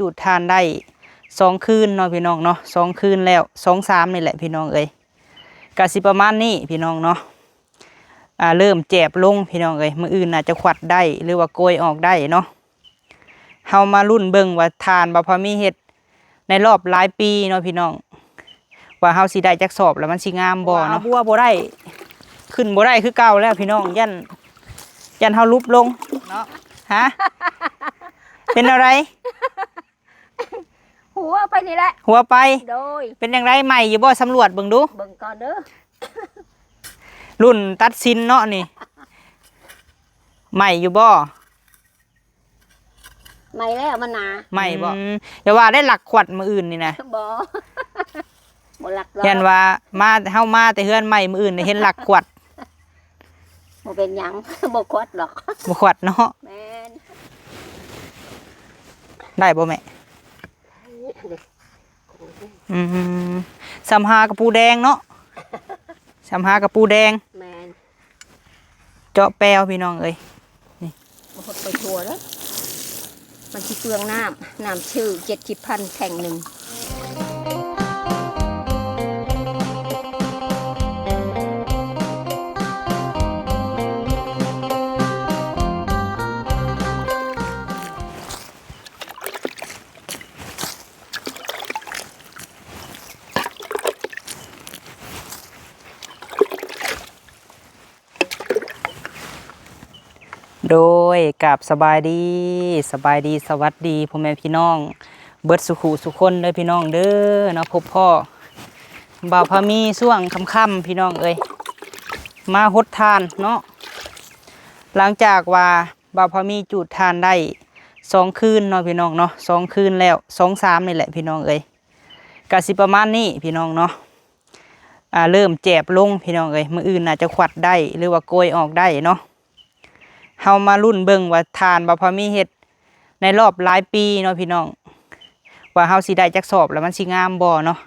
ຈູດຖ່ານໄດ້ສອງຄືນເນາະພີ່ນ້ອງເນາະ, ສອງຄືນແລ້ວ ສອງສາມນີ້ແຫຼະພີ່ນ້ອງເອີຍ. ກະຊິປະມານນີ້ພີ່ນ້ອງເນາະ, ອ່າ ເລີ່ມແຈບລົງພີ່ນ້ອງເອີຍ, ມື້ອື່ນໜ້າຈະຂວັດໄດ້ ຫຼືວ່າໂກຍອອກໄດ້ເນາະ. ເຮົາມາລຸ້ນເບິ່ງວ່າຖ່ານບ່າວພາມີເຮັດໃນລອບຫຼາຍປີເນາະພີ່ນ້ອງ ວ່າເຮົາຊິໄດ້ຈັກສອບ ແລ້ວມັນຊິງາມບໍ່ເນາະ. ເອົາບົວບໍ່ໄດ້ ຂຶ້ນບໍ່ໄດ້ຄືເກົ່າແລ້ວພີ່ນ້ອງ, ຢ້ານ ຢ້ານເຮົາຫຼຸບລົງເນາະ. ຮະ ເປັນແນວໃດ? ຫົວໄປນີ້ແຫຼະ ຫົວໄປ. ໂດຍ. ເປັນຈັ່ງໃດ ໃໝ່ຢູ່ບໍ່? ສຳຫຼວດເບິ່ງດູ ເບິ່ງກ່ອນເດີ. ລຸ້ນຕັດສິນເນາະນີ້ ໃໝ່ຢູ່ບໍ່? ໃໝ່ແລ້ວ ມັນໜາ. ໃໝ່ບໍ່? ອືມ ຢ່າວ່າໄດ້ລັກຂວັດມື້ອື່ນນີ້ນະ. ບໍ່ ບໍ່ລັກດອກ. ຢ້ານວ່າມາ ເຮົາມາແຕ່ເຮືອນໃໝ່ ມື້ອື່ນໄດ້ເຫັນລັກຂວັດ. ບໍ່ເປັນຫຍັງ ບໍ່ຂວັດດອກ. ບໍ່ຂວັດເນາະ. ແມ່ນ. ໄດ້ບໍ່ແມ່? ອືມ ສຳຫາກະປູແດງເນາະ, ສຳຫາກະປູແດງ. ແມ່ນ. ເຈາະແປວພີ່ນ້ອງເອີຍ ນີ້ ບໍ່ຫົດໄປທົ່ວເດີ້ ມັນຊິເປືອງນ້ຳ, ນ້ຳຊື້ເຈັດສິບພັນແທ່ງໜຶ່ງ. ໂດຍ ກາບສະບາຍດີ ສະບາຍດີ ສະຫວັດດີພໍ່ແມ່ພີ່ນ້ອງເບິດສູ່ຄູ່ສູ່ຄົນເດີພີ່ນ້ອງເດີເນາະ. ພົບພໍ້ບ່າວພາມີຊ່ວງຄ່ຳໆ ພີ່ນ້ອງເອີຍ ມາຫົດຖ່ານເນາະ. ຫຼັງຈາກວ່າບ່າວພາມີຈູດຖ່ານໄດ້ສອງຄືນເນາະພີ່ນ້ອງເນາະ, ສອງຄືນແລ້ວ ສອງສາມນີ້ແຫຼະພີ່ນ້ອງເອີຍ. ກະຊິປະມານນີ້ພີ່ນ້ອງເນາະ, ອ່າ ເລີ່ມແຈບລົງພີ່ນ້ອງເອີຍ, ມື້ອື່ນໜ້າຈະຂວັດໄດ້ ຫຼືວ່າໂກຍອອກໄດ້ເນາະ. ເຮົາມາລຸ້ນເບິ່ງວ່າຖ່ານບ່າວພາມີເຮັດໃນລອບຫຼາຍປີເນາະພີ່ນ້ອງ ວ່າເຮົາຊິໄດ້ຈັກສອບ ແລ້ວມັນຊິງາມບໍ່ເນາະ.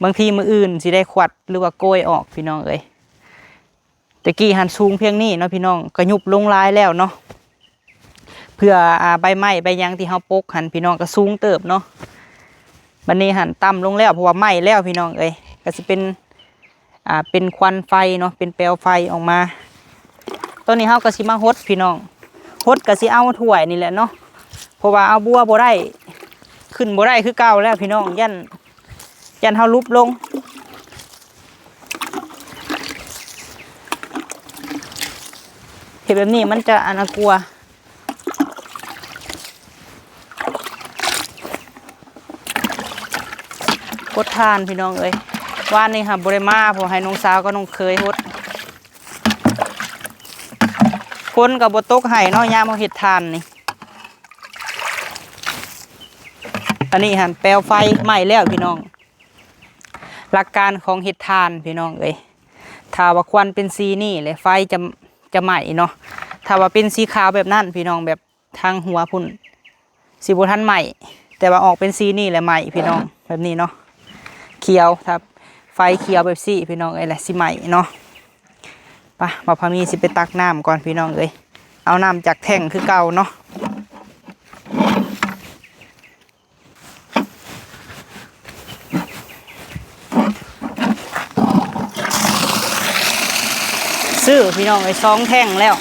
ບາງທີມື້ອື່ນຊິໄດ້ຂວັດ ຫຼືວ່າໂກຍອອກພີ່ນ້ອງເອີຍ. ແຕ່ກີ້ຫັ້ນສູງພຽງນີ້ເນາະພີ່ນ້ອງ, ກະຍຸບລົງຫຼາຍແລ້ວເນາະ. ເພື່ອ ອ່າ ໃບໄມ້ໃບຫຍັງທີ່ເຮົາປົກຫັ້ນພີ່ນ້ອງ, ກະສູງເຕີບເນາະ. ບັດນີ້ຫັ້ນຕ່ຳລົງແລ້ວ ເພາະວ່າໄໝ້ແລ້ວພີ່ນ້ອງເອີຍ, ກະຊິເປັນ ອ່າ ເປັນຄວັນໄຟເນາະ, ເປັນແປວໄຟອອກມາ. ຕອນນີ້ເຮົາກະຊິມາຫົດພີ່ນ້ອງ, ຫົດກະຊິເອົາຖ້ວຍນີ້ແຫຼະເນາະ, ເພາະວ່າເອົາບົວບໍ່ໄດ້ ຂຶ້ນບໍ່ໄດ້ຄືເກົ່າແລ້ວພີ່ນ້ອງ, ຢ້ານ ຢ້ານເຮົາຫຼຸບລົງ. ເຮັດແບບນີ້ມັນຈະອັນນັ້ນກວ່າ. ກົດຖ່ານພີ່ນ້ອງເອີຍ, ວານນີ້ຫາບໍ່ໄດ້ມາ ເພາະໃຫ້ນ້ອງສາວກັບນ້ອງເຂີຍຫົດ. ຝົນກໍບໍ່ຕົກໃຫ້ເນາະ ຍາມເຮົາເຮັດຖ່ານນີ້. ອັນນີ້ຫັ້ນແປວໄຟໄໝ້ແລ້ວພີ່ນ້ອງ. ຫຼັກການຂອງເຮັດຖ່ານພີ່ນ້ອງເອີຍ, ຖ້າວ່າຄວັນເປັນສີນີ້ແຫຼະ ໄຟຈະ ຈະໄໝ້ເນາະ. ຖ້າວ່າເປັນສີຂາວແບບນັ້ນພີ່ນ້ອງ, ແບບທາງຫົວພຸ້ນ ຊິບໍ່ທັນໄໝ້, ແຕ່ວ່າອອກເປັນສີນີ້ແຫຼະໄໝ້ພີ່ນ້ອງ, ແບບນີ້ເນາະ ຂຽວ. ຖ້າໄຟຂຽວແບບຊີ້ພີ່ນ້ອງເອີຍ ແຫຼະຊິໄໝ້ເນາະ. ປະ ບ່າວພາມີຊິໄປຕັກນ້ຳກ່ອນພີ່ນ້ອງເອີຍ, ເອົານ້ຳຈາກແທ້ງຄືເກົ່າເນາະ. ຊື້ພີ່ນ້ອງເອີຍ ສອງແທ່ງແລ້ວ,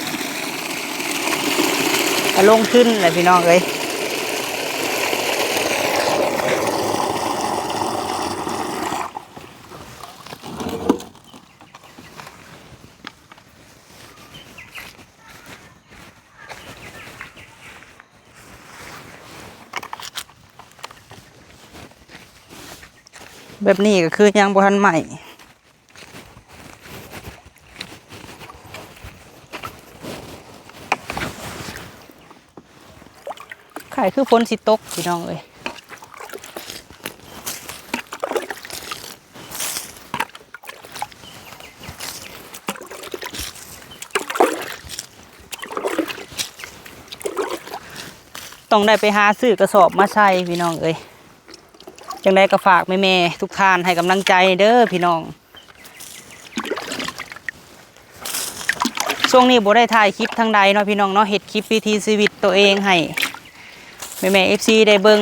ກະລົງທຶນແຫຼະພີ່ນ້ອງເອີຍ. ແບບນີ້ກໍຄືຍັງບໍ່ທັນໄໝ້. ຄ້າຍຄືຝົນຊິຕົກພີ່ນ້ອງເອີຍ. ຕ້ອງໄດ້ໄປຫາຊື້ກະສອບມາໃສ່ພີ່ນ້ອງເອີຍ. ຈັ່ງໃດກໍຝາກແມ່ໆທຸກທ່ານໃຫ້ກຳລັງໃຈເດີພີ່ນ້ອງ. ຊ່ວງນີ້ບໍ່ໄດ້ຖ່າຍຄລິບທາງໃດເນາະພີ່ນ້ອງເນາະ, ເຮັດຄລິບວິຖີຊີວິດໂຕເອງໃຫ້ ແມ່ໆ ເອັຟຊີ ໄດ້ເບິ່ງ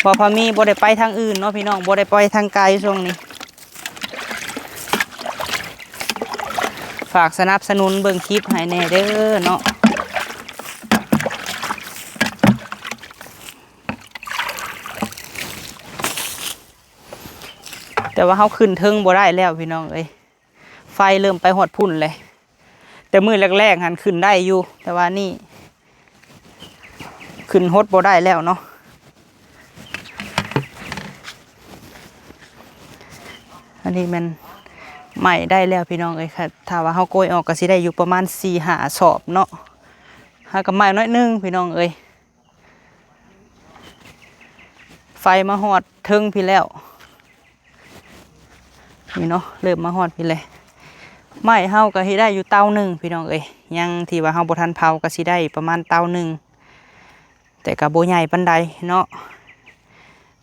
ບໍ່ ພາມີບໍ່ໄດ້ໄປທາງອື່ນເນາະພີ່ນ້ອງ ບໍ່ໄດ້ໄປທາງໄກຊ່ວງນີ້. ຝາກສະໜັບສະໜູນເບິ່ງຄລິບໃຫ້ແດ່ເດີເນາະ. ແຕ່ວ່າເຮົາຂຶ້ນເທິງບໍ່ໄດ້ແລ້ວພີ່ນ້ອງເອີຍ ໄຟເລີ່ມໄປຮອດພຸ້ນແລ້ວ. ແຕ່ມື້ແລກໆຫັ້ນຂຶ້ນໄດ້ຢູ່ ແຕ່ວ່ານີ້ຂຶ້ນຫົດບໍ່ໄດ້ແລ້ວເນາະ. ອັນນີ້ແມ່ນໄໝ້ໄດ້ແລ້ວພີ່ນ້ອງເອີຍ ຖ້າວ່າເຮົາໂກຍອອກກໍຊິໄດ້ຢູ່ປະມານສີ່ຫ້າສອບເນາະ. ຫາກໍໄໝ້ໜ້ອຍໜຶ່ງພີ່ນ້ອງເອີຍ. ໄຟມາຮອດເທິງພີ້ແລ້ວ ນີ້ເນາະ ເລີ່ມມາຮອດພີ້ແລ້ວ. ໄມ້ເຮົາກໍເຮັດໄດ້ຢູ່ເຕົາໜຶ່ງພີ່ນ້ອງເອີຍ ຍັງທີ່ວ່າເຮົາບໍ່ທັນເຜົາກໍຊິໄດ້ປະມານເຕົາໜຶ່ງ ແຕ່ກໍບໍ່ໃຫຍ່ປານໃດເນາະ.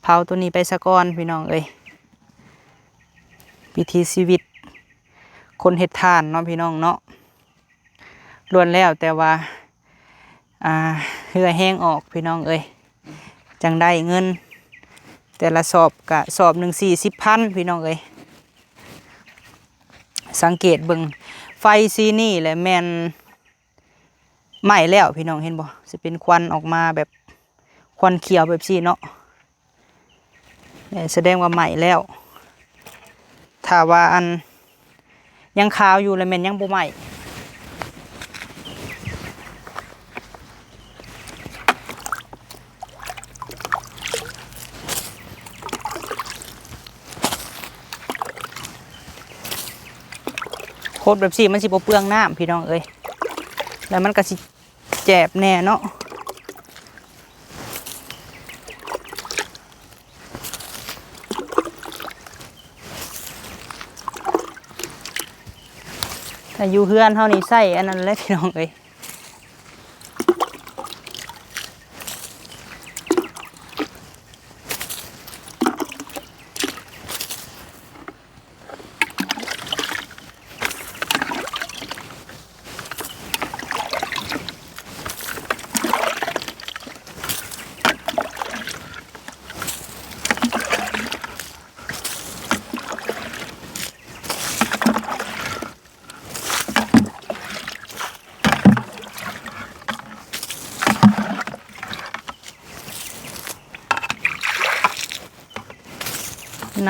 ເຜົາໂຕນີ້ໄປສາກ່ອນພີ່ນ້ອງເອີຍ ວິຖີຊີວິດຄົນເຮັດຖ່ານເນາະພີ່ນ້ອງເນາະ. ລ້ວນແລ້ວແຕ່ວ່າ ອ່າ ເຫື່ອແຮງອອກພີ່ນ້ອງເອີຍ ຈັ່ງໄດ້ເງິນ ແຕ່ລະສອບກະສອບໜຶ່ງສີ່ສິບພັນພີ່ນ້ອງເອີຍ. ສັງເກດເບິ່ງໄຟສີນີ້ແຫຼະແມ່ນໄໝ້ແລ້ວພີ່ນ້ອງເຫັນບໍ່ ຊິເປັນຄວັນອອກມາແບບ ຄວັນຂຽວແບບຊີ້ເນາະ ສະແດງວ່າໄໝ້ແລ້ວ. ຖ້າວ່າອັນຍັງຂາວຢູ່ລະແມ່ນຍັງບໍ່ໄໝ້. ໂຄດແບບຊີ້ມັນຊິບໍ່ເປືອງນ້ຳພີ່ນ້ອງເອີຍ ແລ້ວມັນກໍຊິ ແຈບແດ່ເນາະ. ຖ້າຢູ່ເຮືອນເຮົານີ້ໃຊ້ອັນນັ້ນແຫຼະພີ່ນ້ອງເອີຍ.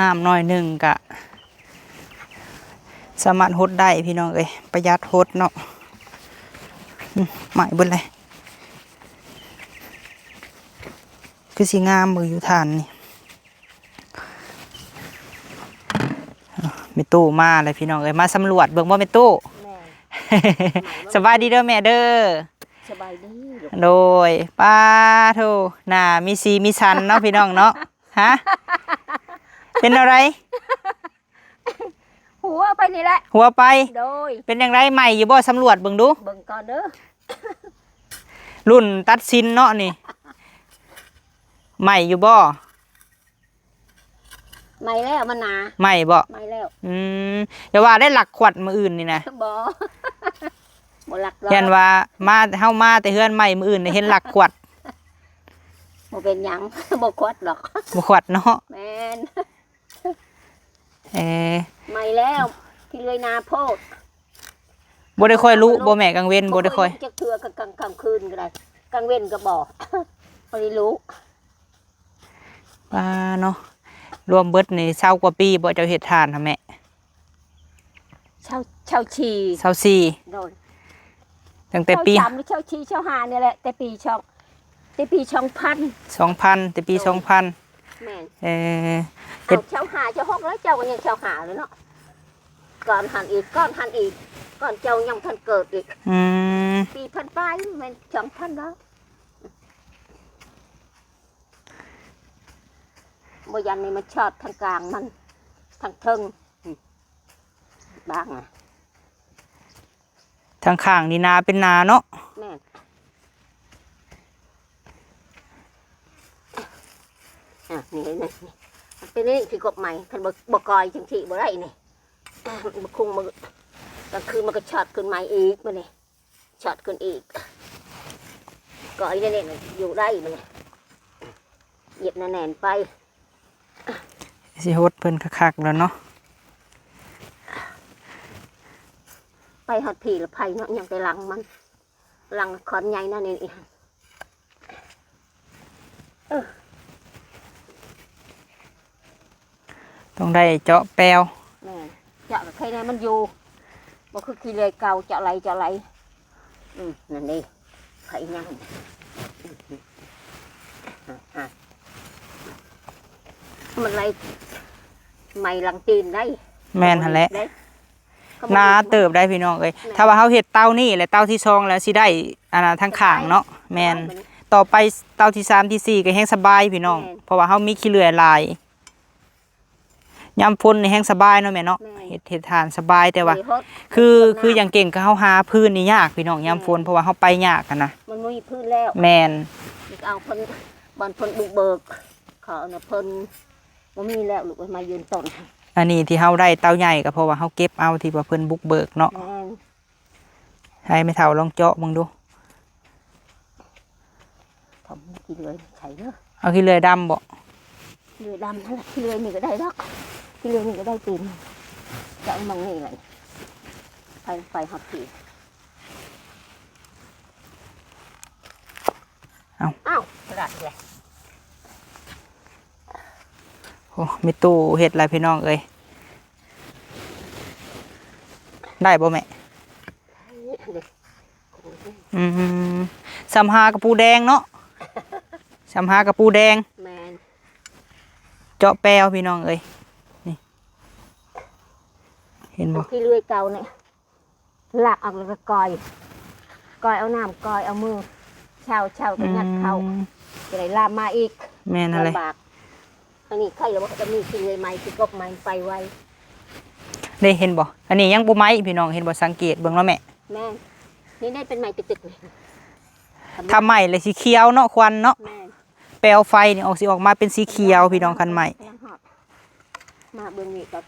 ນ້ຳໜ້ອຍໜຶ່ງກະສາມາດຫົດໄດ້ພີ່ນ້ອງເອີຍ ປະຢັດຫົດເນາະ. ອືມ ໄໝ້ເບິດເລີຍ ຄືຊິງາມເບິ່ງຢູ່ຖ່ານນີ້. ແມ່ຕູ້ມາແລ້ວພີ່ນ້ອງເອີຍ ມາສຳຫຼວດເບິ່ງບໍ່ແມ່ຕູ້? ແມ່ນ ສະບາຍດີເດີແມ່ເດີ. ສະບາຍດີລູກ. ໂດຍ ປາໂທ ໜ້າມີສີມີສັນເນາະພີ່ນ້ອງເນາະ. ຮະ ເປັນແນວໃດ? ຫົວໄປນີ້ແຫຼະ ຫົວໄປ. ໂດຍ ເປັນຈັ່ງໃດ ໄໝ້ຢູ່ບໍ່? ສຳຫຼວດເບິ່ງດູ ເບິ່ງກ່ອນເດີ. ລຸ້ນຕັດສິນເນາະນີ້ ໄໝ້ຢູ່ບໍ່? ໄໝ້ແລ້ວ ມັນໜາ. ໄໝ້ບໍ່? ໄໝ້ແລ້ວ. ອືມ ຢ່າວ່າໄດ້ລັກຂວັດມື້ອື່ນນີ້ນະ. ບໍ່ ບໍ່ລັກດອກ ຢ້ານວ່າມາ ເຮົາມາແຕ່ເຮືອນໃໝ່ ມື້ອື່ນໄດ້ເຫັນລັກຂວັດ. ບໍ່ເປັນຫຍັງ ບໍ່ຂວັດດອກ ບໍ່ຂວັດເນາະ. ແມ່ນ. ເອີ ໄໝ້ແລ້ວ ທີ່ເລື່ອຍໜາໂພດ. ບໍ່ໄດ້ຄ່ອຍລຸບໍ່ແມ່? ກາງເວັນບໍ່ໄດ້ຄ່ອຍ ບໍ່ຄ່ອຍລຸຈັກເທື່ອ ກາງ ກາງຄືນກໍໄດ້ ກາງເວັນກໍບໍ່ ບໍ່ໄດ້ລຸ. ປາເນາະ ລວມເບິດນີ້ຊາວກວ່າປີບໍ່ ເຈົ້າເຮັດຖ່ານຫັ້ນແມ່? ຊາວ ຊາວສີ່ ຊາວສີ່. ໂດຍ ຕັ້ງແຕ່ປີ ຊາວສາມ ຫຼື ຊາວສີ່ ຊາວຫ້ານີ້ແຫຼະ ແຕ່ປີສອງ ແຕ່ປີສອງພັນ ສອງພັນ ແຕ່ປີ ໂດຍ ສອງພັນ. ແມ່ນ. ເອີ ເຮັດ ເອົາ ຊາວຫ້າ ຊາວຫົກ ແລ້ວເຈົ້າກໍຍັງຊາວຫ້າເລີຍເນາະ ກ່ອນຫັ້ນອີກ ກ່ອນຫັ້ນອີກ ກ່ອນເຈົ້າຍັງບໍ່ທັນເກີດອີກ. ອືມ ປີພັນປາຍ ແມ່ນສອງພັນແລ້ວ. ບໍ່ຢັນນີ້ມັນຊອດທາງກາງມັນ ທາງເທິງ ບາງ ທາງຂ້າງນີ້ນາເປັນນາເນາະ. ແມ່ນ. ອ່ະ ນີ້ເຫັນໄໝ? ມັນເປັນນີ້ຄືກົບໃໝ່ ຄັນບໍ່ ບໍ່ກ່ອຍຈັ່ງຊີ້ບໍ່ໄດ້ນີ້. ມັນຄຸງ ມັນ ກາງຄືນມັນກໍຊອດຂຶ້ນໃໝ່ອີກ ບາດນີ້ ຊອດຂຶ້ນອີກ. ກອຍແນ່ໆ ຢູ່ໄດ້ມັນ ຢຽບແໜ້ນໆໄປ ຊິຫົດເພິ່ນຄັກໆແລ້ວເນາະ. ໄປຮອດພີ້ລະໄພເນາະ ຍັງແຕ່ຫຼັງມັນ ຫຼັງຄອນໃຫຍ່ນັ້ນນີ້ ເອີ ຕ້ອງໄດ້ເຈາະແປວ. ແມ່ນ ເຈາະກໍໃຄແນ່ມັນຢູ່ ບໍ່ຄືຂີ້ເລື່ອຍເກົ່າ ເຈາະໄຫຼ ເຈາະໄຫຼ. ອືມ ນັ້ນເດ້ ໄຜຍັງ ມັນໄຫຼໄໝ້ຫຼັງຕີນໄດ໋. ແມ່ນຫັ້ນແຫຼະ ເດ້ ໜາເຕີບໄດ໋ພີ່ນ້ອງເອີຍ. ແມ່ນ ຖ້າວ່າເຮົາເຮັດເຕົານີ້ແຫຼະ ເຕົາທີສອງແລ້ວຊິໄດ້ ອັນນ່າ ທາງຂ້າງເນາະ. ສະບາຍ ແມ່ນ ສະບາຍ ຕໍ່ໄປເຕົາທີສາມ ທີສີ່ ກໍແຮງສະບາຍພີ່ນ້ອງ. ແມ່ນ ເພາະວ່າເຮົາມີຂີ້ເລື່ອຍຫຼາຍ ຍາມຝົນນີ້ແຮງສະບາຍເນາະແມ່ເນາະ. ແມ່ນ ເຮັດ ເຮັດຖ່ານສະບາຍ ແຕ່ວ່າ ເອີ ຄື ຄືຢ່າງເກັ່ງກໍເຮົາຫາຟືນນີ້ຍາກພີ່ນ້ອງ ຍາມຝົນ. ແມ່ນ ເພາະວ່າເຮົາໄປຍາກຫັ້ນນະ ມັນບໍ່ມີຟືນແລ້ວ. ແມ່ນ ເອົາເພິ່ນ ບ່ອນເພິ່ນບຸກເບີກ ເຂົານະ ເພິ່ນບໍ່ມີແລ້ວ ລູກເອີຍ ມາຢືນຕົ້ນ. ອັນນີ້ທີ່ເຮົາໄດ້ເຕົາໃຫຍ່ກໍເພາະວ່າເຮົາເກັບເອົາທີ່ວ່າເພິ່ນບຸກເບີກເນາະ. ແມ່ນ ໃຫ້ແມ່ເຖົ້າລອງເຈາະເບິ່ງດູ. ທຳຂີ້ເລື່ອຍໃສ່ເດີ ເອົາຂີ້ເລື່ອຍດຳບໍ? ຂີ້ເລື່ອຍດຳຫັ້ນລະ ຂີ້ເລື່ອຍນີ້ກໍໄດ້ດອກ ຂີ້ເລື່ອຍນີ້ກໍໄດ້ຕີນ. ຈະເອົາໝ່ອງນີ້ແຫຼະ ໄປ ໄປຮອດພີ້. ເອົ້າ ອ້າວ ພະລາດແຫຼະ. ໂອ້ ມີຕູ້ເຮັດລະພີ່ນ້ອງເອີຍ ໄດ້ບໍ່ແມ່? ອືມ ສ່ຳຫາກະປູແດງເນາະ ສ່ຳຫາກະປູແດງ. ແມ່ນ ເຈາະແປວພີ່ນ້ອງເອີຍ ນີ້ ເຫັນບໍ່? ຂີ້ເລື່ອຍເກົ່ານີ້ ລາກອອກແລ້ວກໍກອຍ ກອຍເອົານ້ຳ ກອຍເອົາມື ເຊົາໆກໍຍັດເຂົ້າ. ອືມ ຈະໄດ້ລາມມາອີກ. ແມ່ນຫັ້ນແຫຼະ ລຳບາກ. ອັນນີ້ໄຄແລ້ວ ຈະມີຂີ້ເລື່ອຍໃໝ່ ຂີ້ກົບໃໝ່ ໄປໄວ. ເດ້ ເຫັນບໍ່? ອັນນີ້ຍັງບໍ່ໄໝ້ພີ່ນ້ອງ ເຫັນບໍ່? ສັງເກດເບິ່ງເນາະແມ່. ແມ່ນ ນີ້ໄດ້ເປັນໃໝ່ຕຶກໆນີ້ ຖ້າໄໝ້ແລ້ວຊິຂຽວເນາະ ຄວັນເນາະ. ແມ່ນ ແປວໄຟນີ້ອອກ ຊິອອກມາເປັນສີຂຽວພີ່ນ້ອງ ຄັນໄໝ້. ມາເບິ່ງນີ້ກໍ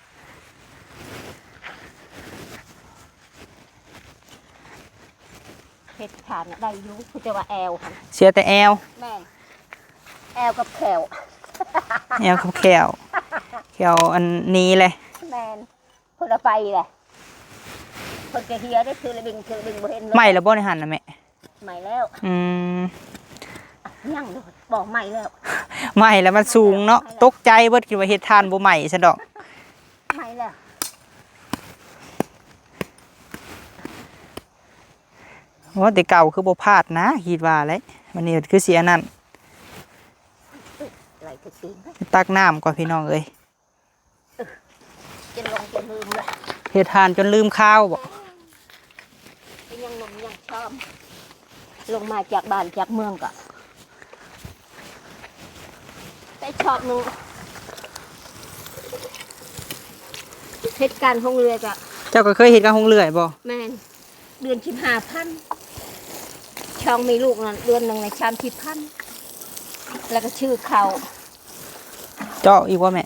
ເຮັດຖານໄດ້ຢູ່ ຄືແຕ່ວ່າແອວຫັ້ນ ເສຍແຕ່ແອວ. ແມ່ນ ແອວກັບແຂ້ວ ແອວກັບແຂ້ວ ແຂ້ວອັນນີ້ແຫຼະ. ແມ່ນ ເພິ່ນເອົາໄປແຫຼະ ເພິ່ນກໍເຫຍເດ້ ຖືລະບິງ ຖືລະບິງ ບໍ່ເຫັນເລີຍ. ໄໝ້ແລ້ວບໍ່ໃນຫັ້ນນະແມ່? ໄໝ້ແລ້ວ. ອືມ ຍັງຢູ່ບໍ່? ໄໝ້ແລ້ວ ໄໝ້ແລ້ວ ມັນສູງເນາະ. ໄໝ້ແລ້ວ ຕົກໃຈເບິດ ຄິດວ່າເຮັດຖ່ານບໍ່ໄໝ້ຊັ້ນດອກ. ໄໝ້ແລ້ວ. ໂອ້ ແຕ່ເກົ່າຄືບໍ່ພາດນະ ຄິດວ່າແຫຼະ ວັນນີ້ຄືຊິອັນນັ້ນ. ໄຫຼຄືຕີນ ຕັກນ້ຳກ່ອນພີ່ນ້ອງເອີຍ. ເອີ ຈົນຫຼົງຈົນລືມລະ ເຮັດຖ່ານຈົນລືມຄາວບໍ? ເປັນຫຍັງໜຸ່ມຫຍັງຊອມ ລົງມາຈາກບ້ານຈາກເມືອງກໍໄດ້ຊອກໜຶ່ງ ເຮັດການໂຮງເຮືອກະ. ເຈົ້າກໍເຄີຍເຮັດການໂຮງເຮືອບໍ? ແມ່ນ. ເດືອນສິບຫ້າພັນ ຊ່ອງມີລູກນັ້ນ ເດືອນໜຶ່ງໃນສາມສິບພັນ ແລ້ວກໍຊື້ເຂົ້າ. ເຈາະອີກບໍ່ແມ່?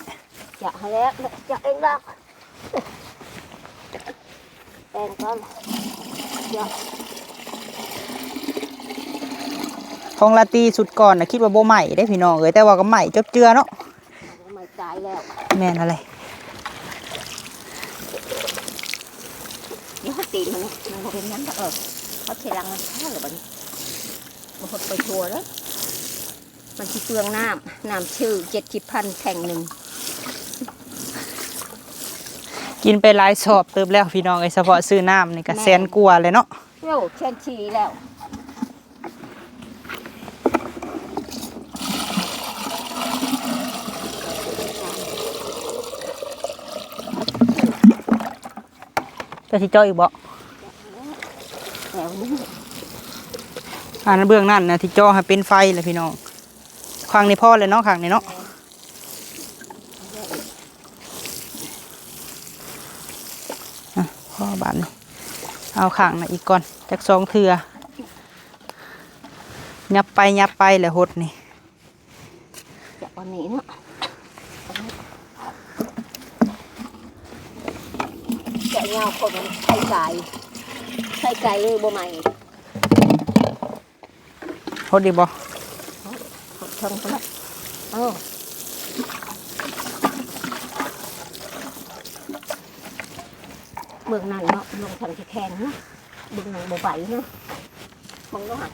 ເຈາະໃຫ້ແລ້ວ ເຈາະເອງດອກ ແປງກ່ອນ ເຈາະ. ຂອງລາຕີຊຸດກ່ອນນະ ຄິດວ່າບໍ່ໄໝ້ເດ້ພີ່ນ້ອງເອີຍ ແຕ່ວ່າກໍໄໝ້ຈົບເຈື່ອເນາະ. ໄໝ້ຕາຍແລ້ວ. ແມ່ນຫັ້ນແຫຼະ. ເດາະຕີນມັນນີ້ ມັນບໍ່ເປັນຫຍັງດອກ. ເອີ ເອົາທີຫຼັງມັນແທ້ລະບັດນີ້ ບໍ່ຫົດໄປທົ່ວເດ້ ມັນຊິເປືອງນ້ຳ. ນ້ຳຊື້ເຈັດສິບພັນແທ່ງໜຶ່ງ. ກິນໄປຫຼາຍຊອບເຕີບແລ້ວພີ່ນ້ອງເອີຍ ສະເພາະຊື້ນ້ຳນີ້ກໍ ແມ່ນ ແສນກວ່າແລ້ວເນາະ. ໂອ້ ແສນສີ່ແລ້ວ. ເຈົ້າຊິເຈາະອີກບໍ່? ແຖວນີ້ ອັນເບື້ອງນັ້ນນະ ທີ່ເຈາະໃຫ້ເປັນໄຟແຫຼະພີ່ນ້ອງ. ຂ້າງນີ້ພໍແລ້ວເນາະ ຂ້າງນີ້ເນາະ. ອ່ະ ພໍບາດນີ້ ເອົາຂ້າງນັ້ນອີກກ່ອນ ຈັກສອງເທື່ອ. ຫຍັບໄປຫຍັບໄປແຫຼະຫົດນີ້. ຈະເອົານີ້ເນາະ ຈະຍາວຄົນໄຂ່ໄກ່ ໄຂ່ໄກ່ເລີຍບໍ່ໄໝ້. ພໍດີບໍ່? ເທິງພຸ້ນແຫຼະ. ເອີ ເບື້ອງນັ້ນເນາະ ເບື້ອງທາງທີ່ແຂງນະ ເບິ່ງຍັງບໍ່ໄປນະ ເບິ່ງດູຫັ້ນ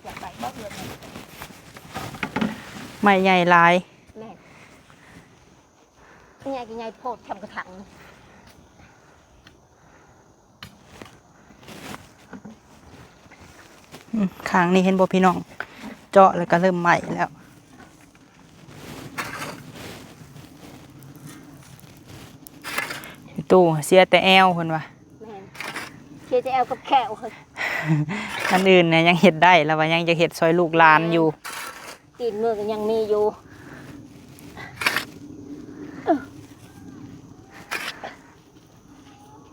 ຢາກໄປບໍ່ເຮືອນນີ້? ໄມ້ໃຫຍ່ຫຼາຍ. ແມ່ນ. ໃຫຍ່ກໍໃຫຍ່ໂພດ ທຳກະຖັງ. ອືມ ຂ້າງນີ້ເຫັນບໍ່ພີ່ນ້ອງ ເຈາະແລ້ວກໍເລີ່ມໄໝ້ແລ້ວ. ຕູ້ເສຍແຕ່ແອວເພິ່ນວ່າ. ແມ່ນ ເສຍແຕ່ແອວກັບແຂ້ວ. ອັນອື່ນນະຍັງເຮັດໄດ້ ລາວວ່າຍັງຈະເຮັດຊ່ອຍລູກຫຼານຢູ່. ແມ່ນ. ຕີນມືກໍຍັງມີຢູ່.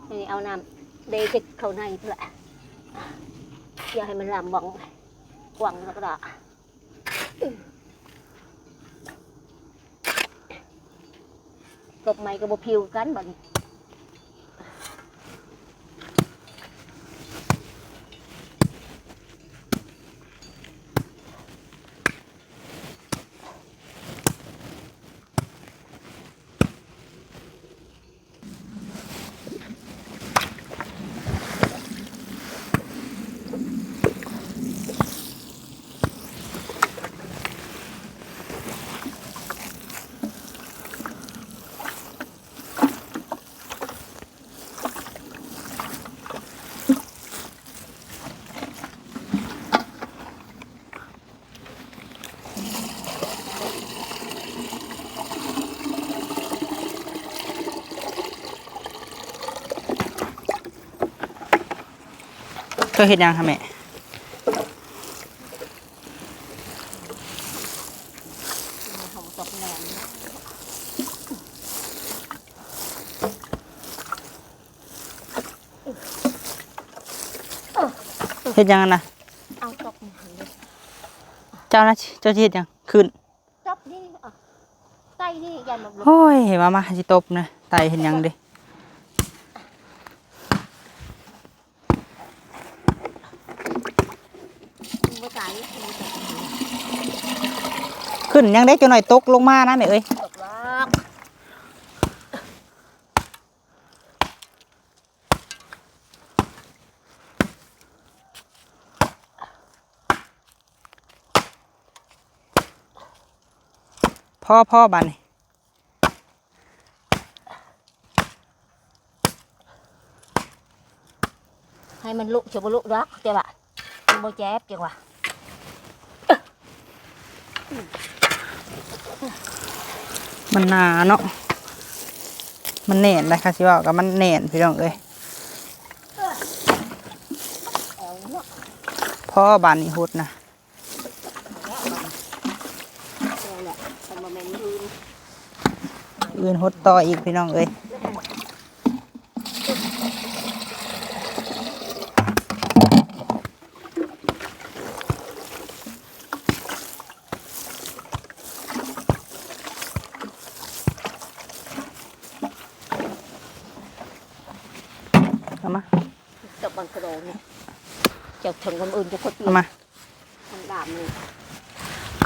ນີ້ເອົານ້ຳເດເຈັກເຂົ້າໃນພຸ້ນລະ ຢ່າໃຫ້ມັນລາມຫວ່ອງກວ້າງແລ້ວກໍດາ. ກົບໄມ້ກໍບໍ່ຜິວກັນບັດນີ້. ເຈົ້າເຮັດຫຍັງຫະແມ່? ເຮັດຫຍັງຫັ້ນນະ? ເອົາຕົກນີ້ຫັ້ນເດ້. ເຈົ້ານະ ເຈົ້າຊິເຮັດຫຍັງ? ຂຶ້ນ ຈັບນີ້ ອ່ະ ໄຕ່ນີ້ຢ້ານມັນຫຼຸດ. ໂອ້ຍ ວ່າມາຊິຕົບນະ ໄຕ່ເຮັດຫຍັງເດ້? ມັນບໍ່ຕາຍ ມັນບໍ່ຕາຍ. ຂຶ້ນຫຍັງເດ້ ຈັກໜ້ອຍຕົກລົງມານະແມ່ເອີຍ. ຕົກດອກ. ພໍ ພໍບາດນີ້. ໃຫ້ມັນລຸ ຊິບໍ່ລຸດອກ ແຕ່ວ່າມັນບໍ່ເຈັບ ຈັ່ງວ່າ. ມັນໜາເນາະ ມັນແໜ້ນໄດ໋ ຄັນຊິເວົ້າກໍມັນແໜ້ນ ພີ່ນ້ອງເອີຍ. ພໍບາດນີ້ ຫົດນະ. ອື່ນຫົດຕໍ່ອີກ ພີ່ນ້ອງເອີຍ. ເອົາມາ ຕົກບັງກະໂດນີ້ ເຈົ້າເຖິງຄົນອື່ນຈະຄົດ ເອົາມາ. ທາງດາມນີ້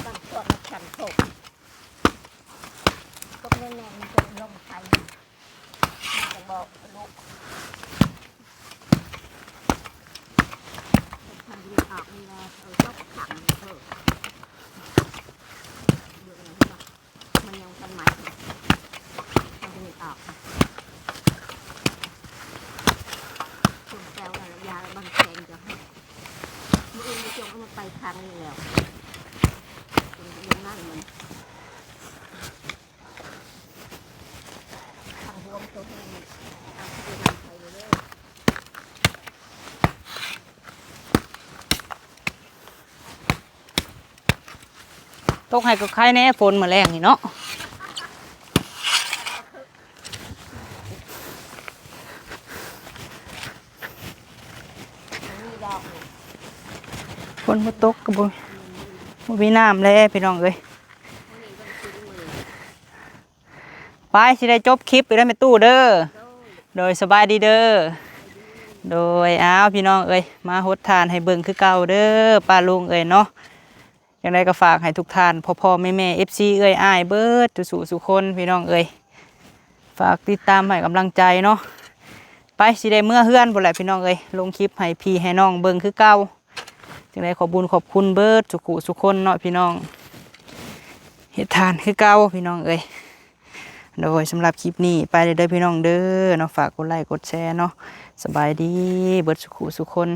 ບາງຄົນມັນຊັນໂຕ ຕົກແໜ້ນໆ ມັນຈະລົງໄປ ມັນຈະບໍ່ທະລຸ. ມັນຈະອອກນີ້ແຫຼະ ເອີ ຕົກຂັງເດີ ເບິ່ງເຫັນບໍ່? ມັນຍັງທັນໃໝ່ ມັນຈະມີອອກ ຊຸມແຊວນັ້ນລະ ຢາບັງແສງຈະໃຫ້ ມື້ອື່ນມາຈົ່ງເອົາມາໄປທາງນີ້ແລ້ວ ເປັນເລື່ອງນັ້ນມັນ ທາງຮ່ວມຕົວນີ້ ເອົາໄປນຳໄປເລີຍ. ຕົກໃຫ້ກໍໄຄແດ່ ຝົນມື້ແລງນີ້ເນາະ ຝົນບໍ່ຕົກກໍບໍ່ ບໍ່ມີນ້ຳແລ້ວ ພີ່ນ້ອງເອີຍ. ໄປ ຊິໄດ້ຈົບຄລິບຢູ່ເດີແມ່ຕູ້ເດີ. ໂດຍ ສະບາຍດີເດີ. ໂດຍ ອ້າວ ພີ່ນ້ອງເອີຍ ມາຫົດຖ່ານໃຫ້ເບິ່ງຄືເກົ່າເດີ ປ້າລຸງເອີຍເນາະ. ຈັ່ງໃດກໍຝາກໃຫ້ທຸກທ່ານ ພໍ່ໆ ແມ່ໆ ເອັຟຊີ ເອື້ອຍອ້າຍ ເບິດສູ່ສູ່ຄົນ ພີ່ນ້ອງເອີຍ ຝາກຕິດຕາມໃຫ້ກຳລັງໃຈເນາະ. ໄປ ຊິໄດ້ເມືອເຮືອນພຸ້ນແຫຼະ ພີ່ນ້ອງເອີຍ ລົງຄລິບໃຫ້ພີ່ໃຫ້ນ້ອງເບິ່ງຄືເກົ່າ. ຈັ່ງໃດຂອບບຸນຂອບຄຸນເບິດສູ່ຄູ່ສູ່ຄົນເນາະ ພີ່ນ້ອງ ເຮັດທານຄືເກົ່າ ພີ່ນ້ອງເອີຍ. ໂດຍ ສຳລັບຄລິບນີ້ໄປເດີ ພີ່ນ້ອງເດີເນາະ ຝາກກົດໄລ້ກົດແຊເນາະ. ສະບາຍດີເບິດສູ່ຄູ່ສູ່ຄົນ.